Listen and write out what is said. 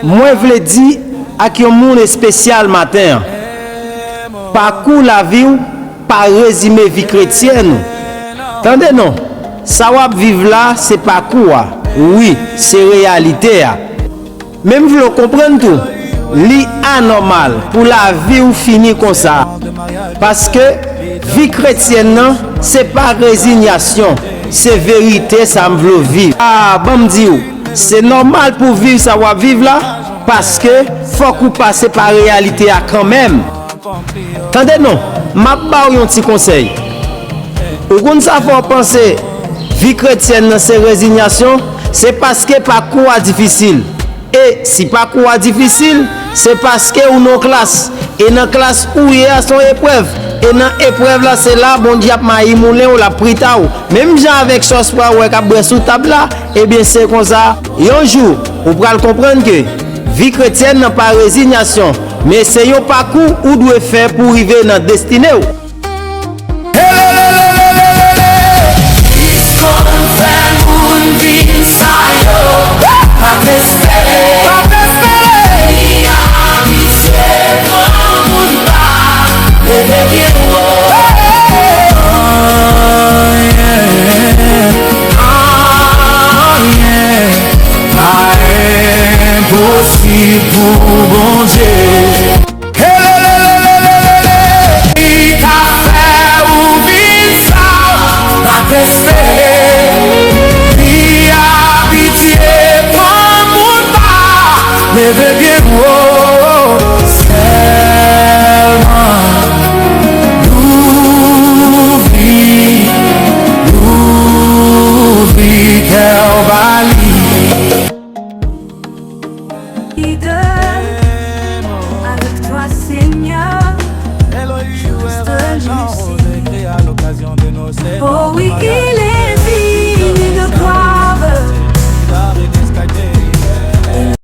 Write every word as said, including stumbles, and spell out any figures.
Mwen vle di ak yon moun espesyal maten an, pakou lavi w pa rezime vi kretyèn ou. Tande non, sa w ap viv la se pakou a, wi, se reyalite a. Men m vle w konprann tou, li anòmal pou lavi w fini konsa. Paske vi kretyèn nan, se pa rezinyasyon, se verite sa m vle w viv. A, ban m di w, se nòmal pou w viv sa w ap viv la, paske fòk ou pase pa reyalite a kanmenm. Tande non, m ap ba w yon ti konsèy. Ou konn sa fè w panse vi kretyèn nan se rezinyasyon? Se paske pakou a difisil. E si pakou a difisil, se paske ou nan klas. E nan klas ou ye a se yon eprèv. E nan eprèv la se la Bondye ap mayi moulen w, l ap prita w. Menm jan avèk sòs pwa wè k ap bwè sou tab la, ebyen se konsa. Yon jou, ou pral konprann ke vi kretyèn nan pa rezinyasyon, men se yon pakou ou dwe fè pou w rive nan destine w. Kris konn fè moun vin sa yo pa t espere. Li abitye pran moun pa leve byen wo. Anyen, anyen pa enposib pou Bondye. Li ka fè ou vin sa w pa t espere. Li abitye pran moun pa leve byen wo. Sèlman louvri, louvri kè w ba li. Guide avec toi, Seigneur. Juste lui seul. Oh oui, guide